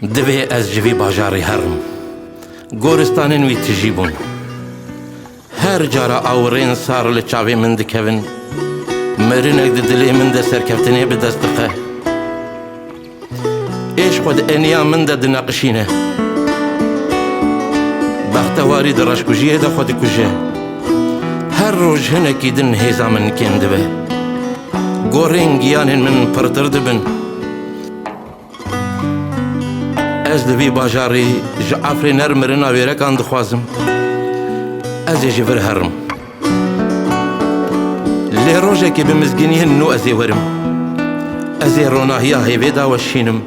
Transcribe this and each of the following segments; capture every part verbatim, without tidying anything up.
Divê ez ji vî bajarê herim. Goristanên wî tijî bûn. Her cara awirên sar li çavê min dikevin. Mirinek di dilê min de serkeftinê bi dest dixe. Êş xwe di eniya min de dineqişîne. Bextewarî di reşkujiyê de xwe dikuje. Her roj hinekî din hêza min kêm dibe. Gorên giyanên min pirtir dibin. Ez li vî bajarî ji efrê ner mirina wêrekan dixwazim. Ez ê ji vir herim. Lê rojekê bi mizgîniyên nû ez ê werim. Ez ê ronahiya hêvê daweşînim.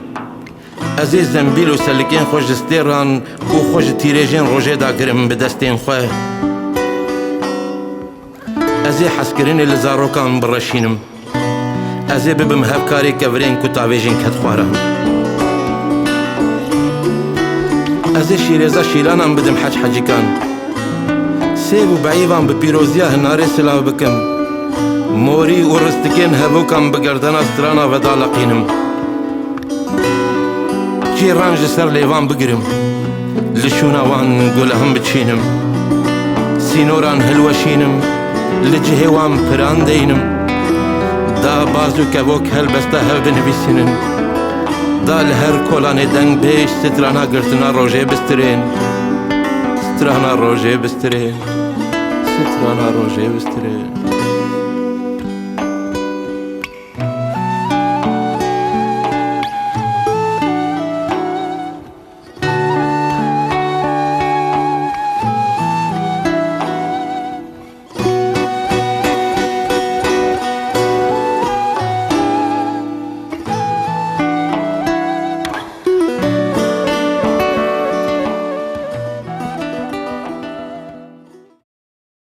Ez ê zembîl û selikên xwe ji stêran û xwe ji tîrêjên rojê dagirim bi destên xwe. Ez ê hezkirinê li zarokan bireşînim. Ez ê bibim hevkarê kevirên ku tavêjin ket xwaran. Ez ê şîrêza şîlanan bidim hec hecîkan. Sêv û beîvan bi pîroziya hinarê silav bikim. Morî û ristikên hevokan bi gerdana strana vedaleqînim. Çêran ji ser lêvan bigirim. Li şûna wan gulehan biçînim. Sînoran hilweşînim. Li cihê wan piran deynim. Da baz û kevok helbesta hev binivîsînin. Da li her kolanê dengbêj strana girtina rojê bistirên. Strana rojê bistirên. Strana rojê bistirên.